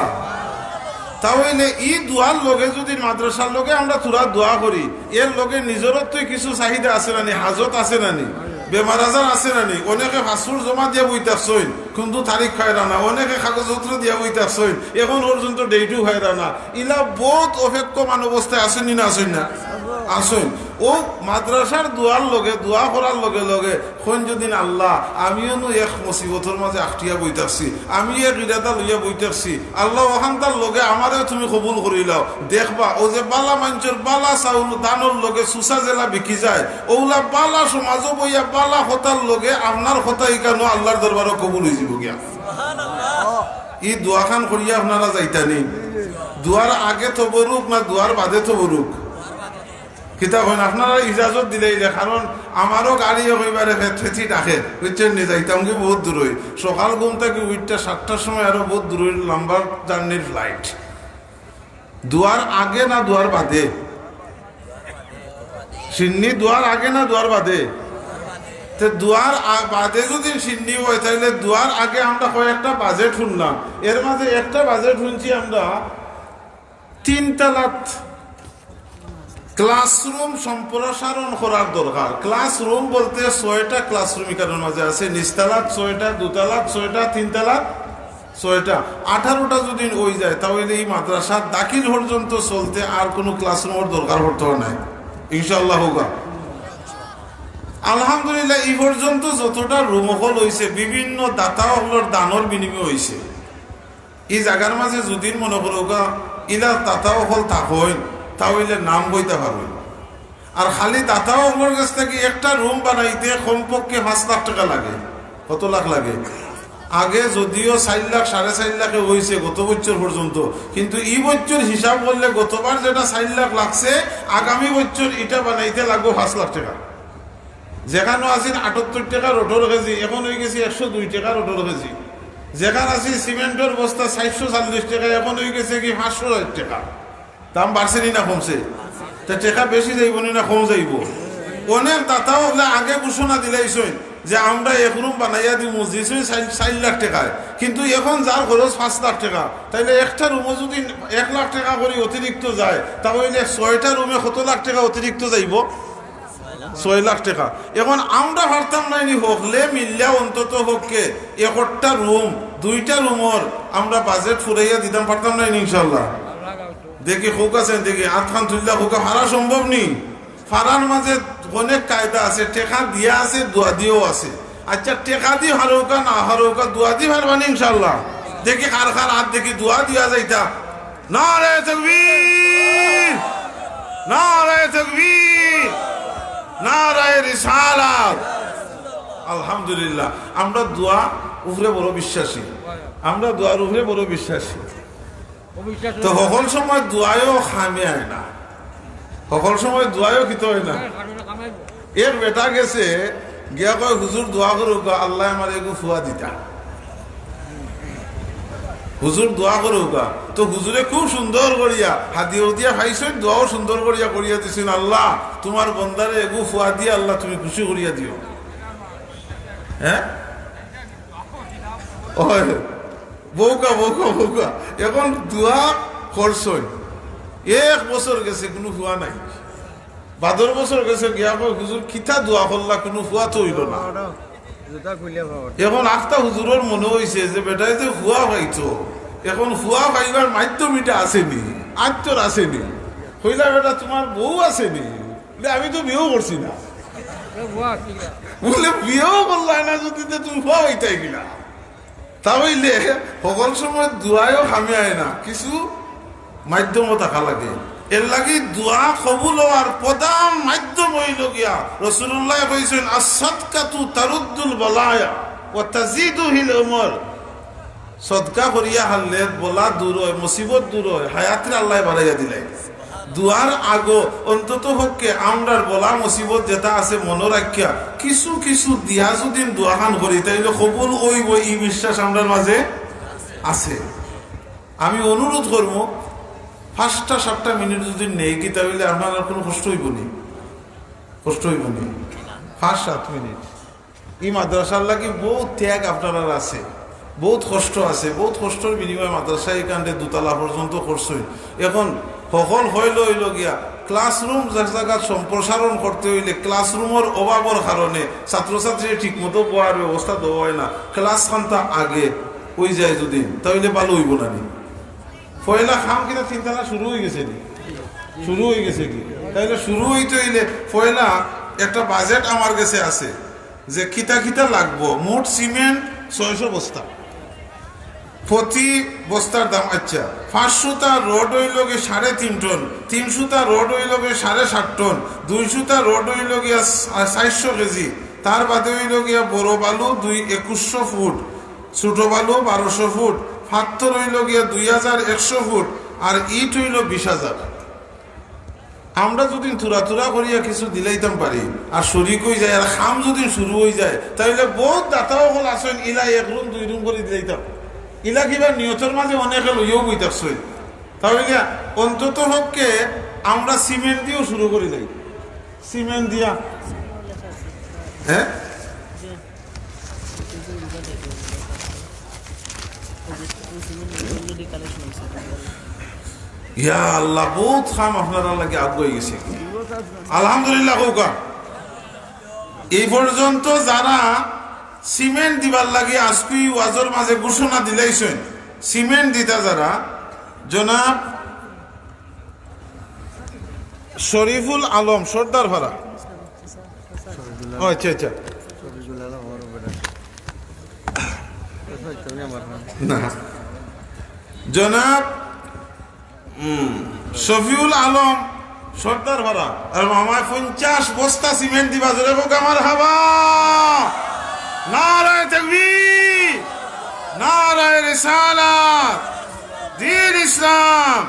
তা হইলে ই দোয়ার লগে যদি মাদ্রাসার লগে আমরা থুড়া দোয়া করি, এর লগে নিজরত্বই কিছু চাহিদা আছে না নি, হাজত আছে না নি, বেমার আজার আছে না নি, অনেকে পাসপোর্ট জমা দিয়া বই থাকছইন, কিন্তু তারিখ পাইরা না, অনেকে কাগজপত্র দিয়া বই থাকছইন, এখন পর্যন্ত ডেটও পাইরা না। ইলা বউত অপেক্ষমান অবস্থায় আছইন নি না আছইন না? আছইন। অউ মাদ্রাসার দোয়ার লগে, দোয়া করার লগে লগে কইন যুদি, "আল্লাহ, আমিও নু এক মুসিবতর মাঝে আটকিয়া বই থাকছি, আমি এক ইরাদা লইয়া বই থাকছি, আল্লাহ, অখানতার লগে আমারেও তুমি কবুল করিলাও।" দেখবা, অউ যে বালা মানষর বালা চাউল দানর লগে সুসা যেলা বিকি যায়, অউলা বালা সমাজও বইয়া বালা কথার লগে আপনার কথা ইখানও আল্লাহর দরবারো কবুল অইযিবো গিয়া। ই দোয়াখান করিয়া আপনারা যাইতা নি? দোয়ার আগে তবরুক না দোয়ার বাদে তবরুক? কিতা কইন? আপনারা ইজাজত দিলাইলে, কারণ আমারও গাড়ি অইবারে ফেত ফেতি ডাকে, বুঝছইন নি? যাইতামগি বউত দূরই। সকাল ঘুম থাকি উঠিয়া সাতটার সময় আরো বউত দূরই লম্বা journey-র flight। দোয়ার আগে না দোয়ার বাদে? শিন্নি দোয়ার আগে না দোয়ার বাদে? তে দোয়ার আ-, বাদে যুদি শিন্নি অয়, তাইলে দোয়ার আগে আমরা কয়েকটা budget হুনলাম, এর মাঝে একটা budget হুনছি আমরা তিনতলাত classroom সম্প্রসারণ করার দরকার। Classroom বলতে ছয়টা classroom ইখানর মাঝে আছে, নিচতলাত ছয়টা, দুতলাত ছয়টা, তিনতলাত ছয়টা, আঠারোটা যুদি অই যায়, তা অইলে ই মাদ্রাসাত দাখিল পর্যন্ত চলতে আর কুনু classroom-র দরকার পড়তো নায়, ইনশাআল্লাহ। হউকা, আলহামদুলিল্লাহ, ই পর্যন্ত যতটা রুম অকল অইছে, বিভিন্ন দাতা অকলর দানর বিনিময়ে অইছে। ই জাগার মাঝে যুদি মনো করউক্কা ইলা দাতা অকল থাকইন, তা অইলে নাম কইতা পারইন। আর খালি দাতা অকলর গেছ থাকি একটা রুম বানাইতে কমপক্ষে পাঁচ লাখ টেকা লাগে। কত লাখ লাগে? আগে যদিও চাইর লাখ, সাড়ে চাইর লাখে অইছে গত বছর পর্যন্ত, কিন্তু ই বছর হিসাব করলে গতবার যেটা চাইর লাখ লাগছে, আগামী বছর ইটা বানাইতে লাগবো পাঁচ লাখ টেকা। যেখানো আছিল আটাত্তর টেকা রোটর কেজি, এখন অই গেছে একশো দুই টেকা রোটর কেজি। যেখান আছিল সিমেন্টর বস্তা চাইরশো চল্লিশ টেকা, এখন অই গেছে কি পাঁচশো ষাইট টেকা। দাম বাড়ছে নি না কমছে? তে টেকা বেশি যাইবো নি না কম যাইবো? অনেক দাতা অকলে আগে ঘোষণা দিলাইছইন যে আমরা এক রুম বানাইয়া দিমু, দিছইন চাইর, চাইর লাখ টেকায়, কিন্তু এখন যার খরচ পাঁচ লাখ টেকা, তাইলে একটা রুমও যুদি এক লাখ টেকা করি অতিরিক্ত যায়, তা অইলে ছয়টা রুমে কত লাখ টেকা অতিরিক্ত যাইবো? ছয় লাখ টেকা। এখন আমরা পারতাম নায় নি হকলে মিল্লা অন্তত পক্ষে একটা রুম, দুইটা রুমর আমরা budget ফুরাইয়া দিতাম পারতাম নায় নি ইনশাআল্লাহ? দেখি কউক্কা চাইন, দেখি আতখান তুলিয়া কউক্কা, পারা সম্ভব নি? পারার মাঝে অনেক কায়দা আছে, টেকা দিয়া আছে, দোয়া দিও আছে। আচ্ছা, টেকা দি পারউক্কা না পারউক্কা, দোয়া দি পারবা নি ইনশাআল্লাহ? দেখি কার কার আত দেখি দোয়া দিয়া যাইতা। নারায়ে তাকবীর, নারায়ে তাকবীর, নারায়ে রিসালাত। আলহামদুলিল্লাহ, আমরা দোয়া উপরে বড় বিশ্বাসী, আমরা দোয়ার উপরে বড় বিশ্বাসী। তো হকল সময় দোয়ায়ও কামে আয় না, হকল সময় দোয়ায়ও কিতা অয় না। এক বেটা গেছে, গিয়া কয়, "হুজুর, দোয়া করউক্কা, আল্লায় আমারে এগু ফুয়া দিতা।" হুজুর, দোয়া করউক্কা। তো হুজুরে খুব সুন্দর করিয়া হাদিয়া উদিয়া পাইছইন, দোয়াও সুন্দর করিয়া করিয়া দিছইন, "আল্লাহ, তুমার বন্দারে এগু ফুয়া দিয়া আল্লাহ তুমি খুশি করিয়া দিও।" হ্যাঁ? ওই, বউকা, বউকা, বউকা। এখন দোয়া করছইন, এক বছর গেছে, কুনু ফুয়া নাই। বাদর বছর গেছে, গিয়া কয়, "হুজুর, কিতা দোয়া করলা, কুনু ফুয়া তো অইলো না।" এখন আখতা হুজুরর মনো অইছে যে বেটায় যে ফুয়া পাইতো, এখন ফুয়া পাইবার মাধ্যম ইটা আছে নি, আত্তর আছে নি। কইলা, "বেটা, তুমার বউ আছে নি?" বলে, "আমি তো বিয়াও করছি না।" বলে, "বিয়াও করলায় না যুদি, তে তুমি ফুয়া পাইতায় কিলা?" তা অইলে হকল সময় দোয়ায়ও কামে আয় না, কিছু মাধ্যমও থাকা লাগে। এরলাগি দোয়া কবুল অওয়ার প্রধান মাধ্যম অইলো গিয়া, রাসূলুল্লায় কইছইন, "আস-সাদকাতু তারুদ্দুল বালায়া ওয়া তাজিদু ফিল উমর।" সদকা করিয়া হারলে বলা দূর অয়, মুসিবত দূর অয়, হায়াতরে আল্লায় বাড়াইয়া দিলাইন। দোয়ার আগো অন্তত পক্ষে আমরার বলা মুসিবত যেটা আছে মনো রাখিয়া কিছু কিছু দিয়া যুদি দোয়াখান করি, তাইলে কবুল অইবো, ই বিশ্বাস আমরার মাঝে আছে। আমি অনুরোধ করমু, পাঁচটা সাতটা মিনিট যুদি নেই, কিতা অইলে আপনারার কুনু কষ্ট অইবো নি? কষ্ট অইবো নি? পাঁচ সাত মিনিট। ই মাদ্রাসার লাগি বউত ত্যাগ আপনারার আছে, বউত কষ্ট আছে, বউত কষ্টর বিনিময়ে মাদ্রাসা ইখানরে দুতলা পর্যন্ত করছইন। এখন হকল হইল অইল গিয়া, ক্লাসরুম যে জাগাত সম্প্রসারণ করতে অইলে ক্লাসরুমর অভাবর কারণে ছাত্রছাত্রী ঠিকমতো বওয়ার ব্যবস্থা দেওয়া অয় না, ক্লাস খান্তা আগে অই যায় যদি, তাইলে ভালো অইবো না নি? পয়লা কাম কিনা তিনতলা শুরু অই গেছে নি? শুরু অই গেছে কি? তাইলে শুরু অইতে অইলে পয়লা একটা বাজেট আমার গেছে আছে যে কিতা কিতা লাগবো। মোট সিমেন্ট ছয়শো বস্তা, প্রতি বস্তার দাম, আচ্ছা, পাঁচশোটা রড অইল গিয়া সাড়ে তিন টন, তিনশোটা রড অইল গিয়া সাড়ে সাত টন, দুইশোটা রড অইল গিয়া সা-, চারশো কেজি, তার বাদে অইল গিয়া বড় বালু দুই একুশশো ফুট, ছোট বালু বারোশো ফুট, পাথর অইল গিয়া দুই হাজার একশো ফুট, আর ইট অইল বিশ হাজার। আমরা যদি থুড়া থুড়া করিয়া কিছু দিলাইতাম পারি, আর শরিক অই যায়, আর কাম যদি শুরু অই যায়, তাইলে বউত দাতা অকল আছইন, ইলা এক রুম দুই রুম করি দিলাইতাম। ইলা কিবা নিয়তর মাঝে অনেকে লইয়াও বই থাকছইন। তাইলে অন্তত পক্ষে আমরা সিমেন্ট দিয়াও শুরু করি দেই। সিমেন্ট দিয়া, হ্যাঁ? ইয়া আল্লাহ, বউত কাম আপনারার লাগি আগুয়াই গেছে। আলহামদুলিল্লাহ কউক্কা। এই পর্যন্ত যারা সিমেন্ট দিবার লাগি আজকুই ওয়াজর মাঝে ঘোষণা দিলাইছইন, সিমেন্ট দিতা যারা, জনাব শরীফুল আলম সর্দারপাড়া। ও আচ্ছা, আচ্ছা। না। জনাব, হুম, শফিউল আলম সর্দারপাড়া। আর মামায় পঞ্চাশ বস্তা সিমেন্ট দিবা, জোরে কউক্কা মারহাবা। নারায়ে তাকবীর, নারায়ে রিসালাত, দ্বীন ইসলাম।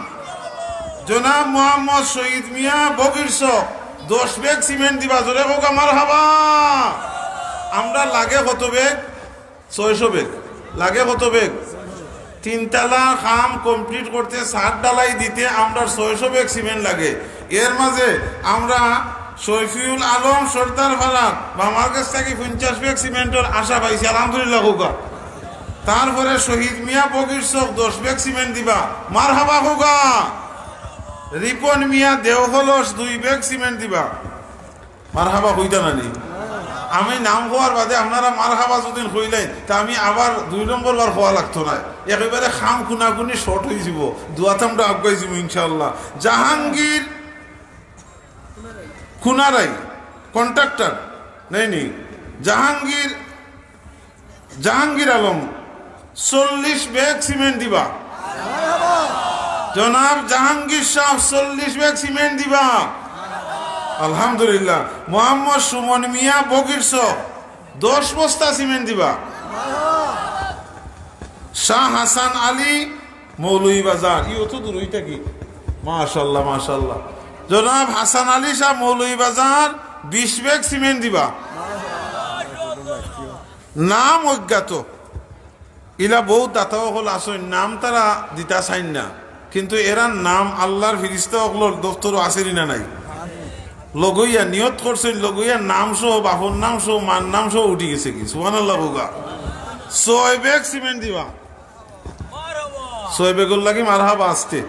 জনাব মোহাম্মদ শহীদ মিয়া বগির চক দশ ব্যাগ সিমেন্ট দিবা, জোরে কউক্কা মারহাবা। আমরা লাগে কত ব্যাগ? ছয়শো ব্যাগ। লাগে কত ব্যাগ? তিনতলা কাম complete করতে, ছাদ ঢালাই দিতে আমরা ছয়শো ব্যাগ সিমেন্ট লাগে। এর মাঝে আমরা শফিউল আলম সর্দারপাড়া মামার গেছ থাকি পঞ্চাশ ব্যাগ সিমেন্টর আশা পাইছি, আলহামদুলিল্লাহ কউক্কা। তারপরে শহীদ মিয়া বগির চক দশ ব্যাগ সিমেন্ট দিবা, মারহাবা কউক্কা। রিপন মিয়া দেওখলস দুই ব্যাগ সিমেন্ট দিবা, মারহাবা কইতা না নি? আমি নাম কওয়ার বাদে আপনারা মারহাবা যদি কইলাইন, তা আমি আবার দুই নম্বর বার কওয়া লাগতো না। একেবারে কাম কুনাকুনি short অই যিবো, দুয়াত আমরা আগুয়াই যিমু ইনশাআল্লাহ। জাহাঙ্গীর কুনারাই, কন্ট্রাক্টর, নেই নি? জাহাঙ্গীর, জাহাঙ্গীর আলম চল্লিশ ব্যাগ সিমেন্ট দিবা। জনাব জাহাঙ্গীর সাহেব চল্লিশ ব্যাগ সিমেন্ট দিবা। আলহামদুলিল্লাহ। মোহাম্মদ সুমন মিয়া বগির চক দশ বস্তা সিমেন্ট দিবা। শাহ হাসান আলী মৌলভীবাজার, ইও তো দূরই থাকি। মাশাআল্লাহ, মাশাআল্লাহ। জনাব হাসান আলী শাহ মৌলভীবাজার বিশ ব্যাগ সিমেন্ট দিবা। নাম অজ্ঞাত। ইলা বউত দাতা অকল আছইন, নাম তারা দিতা চাইন না, কিন্তু এরার নাম আল্লাহর ফিরিস্তা অকলর দফতরো আছে নি না নাই? লগইয়া নিয়ত করছইন, লগইয়া নাম সহ, বাপর নাম সহ, মার নাম সহ উঠি গেছে কি? সুবহানাল্লাহ কউক্কা। ছয় ব্যাগ সিমেন্ট দিবা। ছয় ব্যাগর লাগি মারহাবা আস্তে।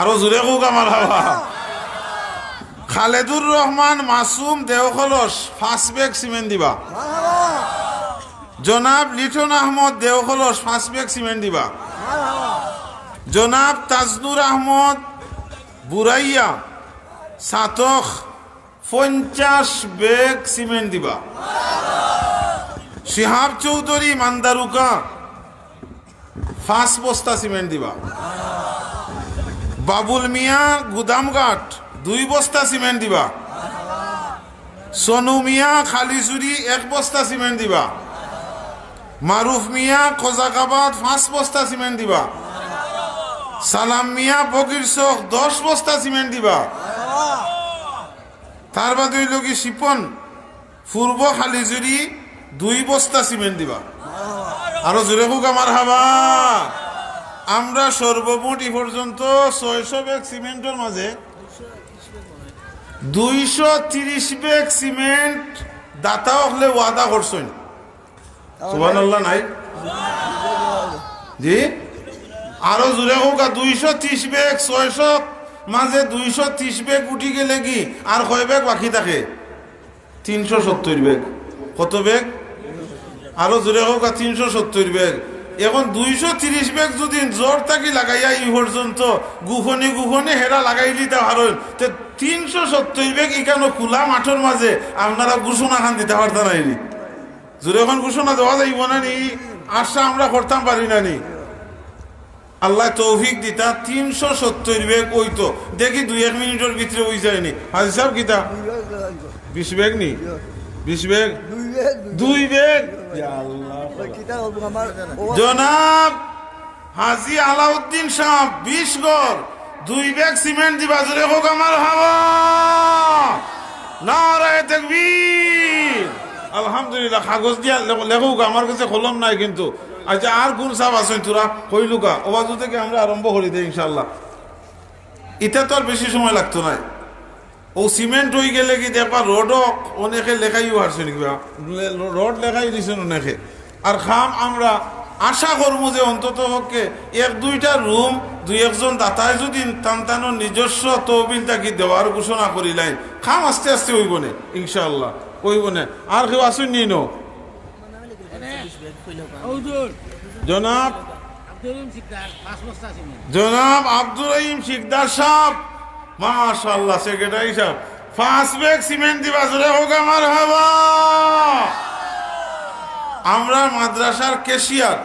আরো জোরে কউক্কা মারহাবা। খালেদুর রহমান মাসুম দেওখলস পাঁচ ব্যাগ সিমেন্ট দিবা। জনাব লিটন আহমদ দেওখলস পাঁচ ব্যাগ সিমেন্ট দিবা। জনাব তাজনুর আহমদ বুরাইয়া সাতক পঞ্চাশ ব্যাগ সিমেন্ট দিবা। শিহাব চৌধুরী মান্দারুকা পাঁচ বস্তা সিমেন্ট দিবা। বাবুল মিয়া গুদামঘাট দুই বস্তা সিমেন্ট দিবা। সনু মিয়া খালিচুরি এক বস্তা সিমেন্ট দিবা। মারুফ মিয়া খোজাকাবাদ পাঁচ বস্তা সিমেন্ট দিবা। সালাম মিয়া বগির চক দশ বস্তা সিমেন্ট দিবা। তার বাদে অইল কি শিপন পূর্ব খালিচুরি দুই বস্তা সিমেন্ট দিবা। আরো জোরে কউক্কা মারহাবা। আমরা সর্বমোট ই পর্যন্ত ছয়শো ব্যাগ সিমেন্টর মাঝে দুইশো তিরিশ ব্যাগ সিমেন্ট দাতা অকলে ওয়াদা করছইন। সুবহানাল্লাহ নাই? জি? আরো জোরে কউক্কা, দুইশো তিরিশ বেগ, ছয়শো মাঝে দুইশো তিরিশ বেগ উঠি গেলেগি আর কয় বেগ বাকি থাকে? তিনশো সত্তইর বেগ। কত বেগ? আরো জোরে কউক্কা, তিনশো সত্তইর বেগ। এখন দুইশো তিরিশ বেগ যুদি জোর থাকি লাগাইয়া ই পর্যন্ত গুফনি গুফনি হেরা লাগাইলিতা পারইন, তে তিনশো সত্তইর বেগ ইখানো খুলা মাঠর মাঝে আপনারা ঘোষণা খান দিতা পারতা নায় নি? জোরে কউক্কা, ঘোষণা দেওয়া যাইবো না নি? আশা আমরা করতাম পারি না নি? আল্লায় তৌফিক দিতা, তিনশো সত্তইর বেগ অইতো। দেখি দুই এক মিনিটর ভিতরে অই যায় নি। হাজি সাব, কিতা? বিশ বেগ নি? বিশ বেগ? দুই বেগ? ইয়া আল্লাহ। জনাব হাজি আলাউদ্দিন সাব, বিশ ঘর, দুই বেগ সিমেন্ট দিবা, জোরে কউক্কা মারহাবা। নারায়ে তাকবীর। আলহামদুলিল্লাহ, কাগজ দিয়া লেখ-, লেখউক্কা, আমার গেছে কলম নাই কিন্তু। আচ্ছা, আর কুন সাব আছইন তোরা? কইলউক্কা, অউ বাজু থাকি আমরা আরম্ভ করি দেই ইনশাআল্লাহ। ইটা তো আর বেশি সময় লাগতো নায়। অউ সিমেন্ট অই গেলেগি দেখবা রডও অনেকে লেখাইও পারছইন কিবা। লে-, রড লেখাই দিছইন অনেকে। আর কাম আমরা আশা করমু যে অন্তত পক্ষে এক দুইটা রুম দুই একজন দাতায় যুদি তান তানর নিজস্ব তহবিল থাকি দেওয়ার ঘোষণা করিলাইন, কাম আস্তে আস্তে অইবো নে, ইনশাআল্লাহ অইবো নে। আর কেউ আছইন নি নু? জনাব, জনাব আব্দুর রহিম শিকদার সাব, মাশাআল্লাহ, সেক্রেটারি সাব, পাঁচ বেগ সিমেন্ট দিবা, জোরে কউক্কা মারহাবা। আমরার মাদ্রাসার ক্যাশিয়ার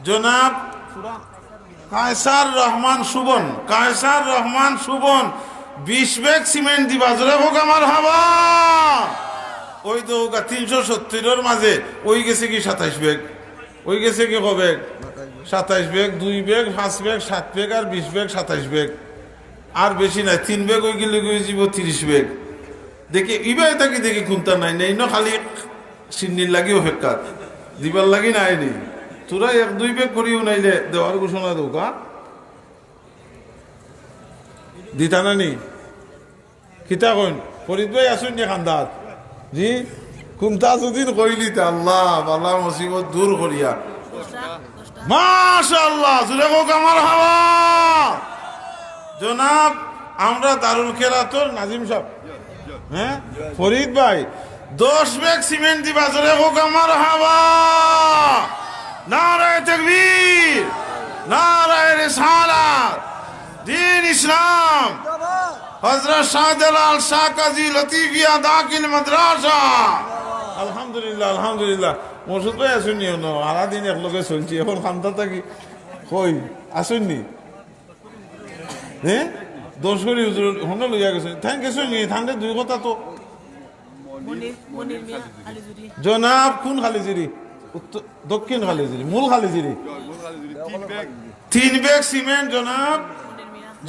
জনাব কায়সার রহমান সুবন, কায়সার রহমান সুবন, বিশ বেগ সিমেন্ট দিবা, জোরে কউক্কা মারহাবা। অউ তো কউক্কা, তিনশো সত্তইরর মাঝে অই গেছেগি সাতাইশ বেগ। অই গেছেগি কয় বেগ? সাতাইশ বেগ। দুই বেগ, পাঁচ বেগ, সাত বেগ আর বিশ বেগ, সাতাইশ বেগ। আর বেশি নায়, তিন বেগ অই গেলেগি অই যিবো তিরিশ বেগ। দেখি, ইবায় থাকি দেখি কুন্তা নাই, নাই ন খালি সিন্নির লাগি অপেক্ষা, দিবার লাগি নায় নি। তোরা এক দুই বেগ করিও নাইলে দেওয়ার ঘোষণা দেউক্কা। দিতা না নি? কিতা কইন? ফরিদ ভাই আছইন নি কান্দাত? জি? কুন্তা যুদি কইলিতা, আল্লাহ, বালা মুসিবত দূর করিয়া। মাশাআল্লাহ, জোরে কউক্কা মারহাবা। জনাব, আমরার দারুল কেরাতর নাজিম সাব, হ্যাঁ, ফরিদ ভাই, দশ বেগ সিমেন্ট দিবা, জোরে কউক্কা মারহাবা। নারায়ে তাকবীর, নারায়ে রিসালাত, দ্বীন ইসলাম, হযরত শাহজালাল শাহ কাজী লতিফিয়া দাখিল মাদ্রাসা। আলহামদুলিল্লাহ, আলহামদুলিল্লাহ। মকসুদ ভাই আছইন নি অনো? হারা দিন একলগে চলছি, এখন কান্দাত থাকি কই আছইন নি? হ্যাঁ, দশ করি হুজুর হনো লইয়া গেছে। Thank you নি, thank you দুই কথা তো। মনির, মনির মিয়া, খালিজুরি। জনাব কুন খালিজুরি? উত্তর, দক্ষিণ খালিজুরি, মূল খালিজুরি। তিন বেগ সিমেন্ট জনাব,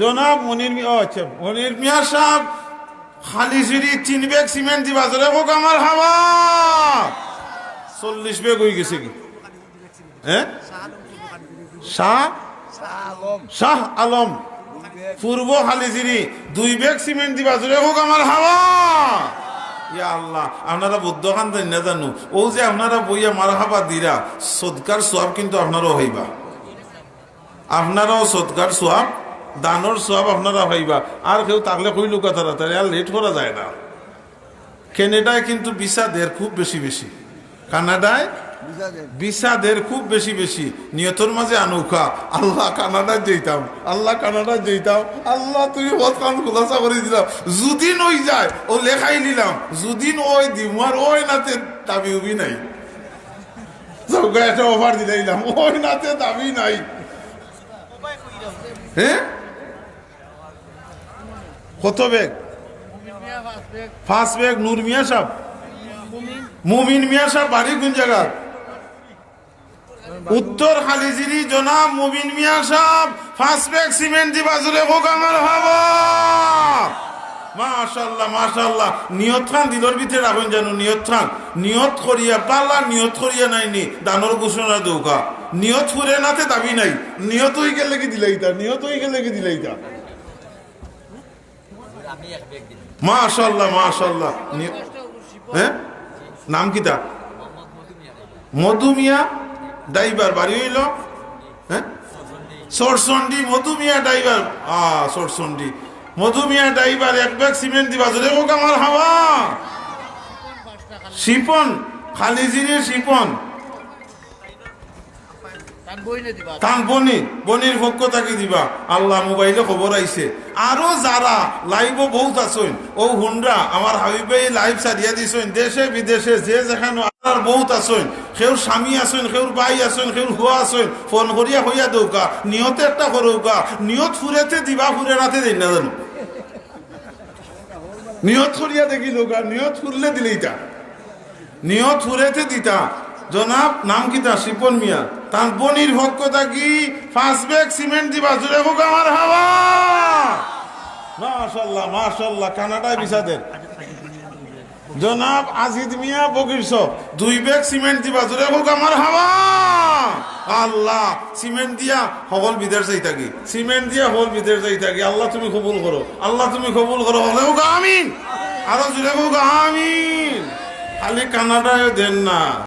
জনাব মনির মিয়া, ও আচ্ছা, মনির মিয়া সাব, খালিজুরি তিন বেগ সিমেন্ট দিবা, জোরে কউক্কা মারহাবা। চল্লিশ বেগ অই গেছেগি। হ্যাঁ? শাহ? শাহ আলম। পূর্ব খালিজিরি, দুই বেগ সিমেন্ট দিবা, জোরে কউক্কা মারহাবা। ইয়া আল্লাহ, আপনারা বদ্দোয়া খান জানি না জানু। অউ যে আপনারা বইয়া মারহাবা দিরা, সদকার সওয়াব কিন্তু আপনারাও পাইবা। আপনারাও সদকার সওয়াব, দানর সওয়াব আপনারা পাইবা। আর কেউ থাকলে কইলউক্কা তাড়াতাড়ি, আর লেট করা যায় না। কানাডায় কিন্তু ভিসা দের খুব বেশি বেশি। কানাডায় ভিসা দের। ভিসা দের খুব বেশি বেশি। নিয়তর মাঝে আনউক্কা, আল্লাহ কানাডাত যাইতাম, আল্লাহ কানাডাত যাইতাম, আল্লাহ তুমি পথখান খুলাসা করি দিলাও। যুদি অই যায়, অউ লেখাই নিলাম, যুদি অয় দিমু, আর অয় না তে দাবি উবি নাই। যাউক্কা, একটা অফার দিলাইলাম, অয় না তে দাবি নাই। হ্যাঁ? কত বেগ? পাঁচ বেগ। নূর মিয়া সাব? মুমিন মিয়া সাব, বাড়ি কুন জাগাত? উত্তর খালিজিরি জনাব মুমিন মিয়া সাব, পাঁচ বেগ সিমেন্ট দিবা, জোরে কউক্কা মারহাবা। মাশাআল্লাহ, মাশাআল্লাহ। নিয়তখান দিলর ভিতরে রাখইন জানু, নিয়তখান। নিয়ত করিয়া, বালা নিয়ত করিয়া নাইনি, দানর ঘোষণা দেউক্কা। নিয়ত ফুরে না তে দাবি নাই। নিয়ত অই গেলেগি দিলাইতা, নিয়ত অই গেলেগি দিলাইতা। মাশাআল্লাহ, মাশাআল্লাহ। নি-, হ্যাঁ? নাম কিতা? মধু মিয়া ড্রাইভার, বাড়ি অইলো? হ্যাঁ? চরচন্ডি, মধুমিয়া ড্রাইভার, আ, চরচন্ডি, মধুমিয়া ড্রাইভার, এক ব্যাগ সিমেন্ট দিবা, জোরে কউক্কা মারহাবা। শিপন, খালিজিরি শিপন। তান বইনে দিবা। তান বনি, বনির পক্ষ থাকি দিবা। আল্লাহ, মোবাইলো খবর আইছে। আরো যারা live-ও বউত আছইন, অউ হুনরা, আমার হাবিবে live ছাড়িয়া দিছইন, দেশে বিদেশে যে যেখানো আর বউত আছইন, কেউর স্বামী আছইন, কেউর ভাই আছইন, কেউর ফুয়া আছইন, ফোন করিয়া কইয়া দেউক্কা, নিয়ত একটা করউক্কা, নিয়ত ফুরেতে দিবা, ফুরে রাতে দেইন না জানো। নিয়ত করিয়া দেখিলউক্কা, নিয়ত ফুরলে দিলেইতা। নিয়ত ফুরেতে দিতা। জনাব, নাম কিতা? শিপন মিয়া। তান বনির পক্ষ থাকি পাঁচ ব্যাগ সিমেন্ট দিবা, জোরে কউক্কা মারহাবা। মাশাআল্লাহ, মাশাআল্লাহ, কানাডায় ভিসাদের। জনাব আজিদ মিয়া বগির সব, দুই ব্যাগ সিমেন্ট দিবা, জোরে কউক্কা মারহাবা। আল্লাহ, সিমেন্ট দিয়া হকল বিদেশ যাইতাগি, সিমেন্ট দিয়া হকল বিদেশ যাইতাগি। আল্লাহ, তুমি কবুল করো, আল্লাহ, তুমি কবুল করো। হকলে কউক্কা আমিন। আরো জোরে কউক্কা আমিন। খালি কানাডায় দেন না।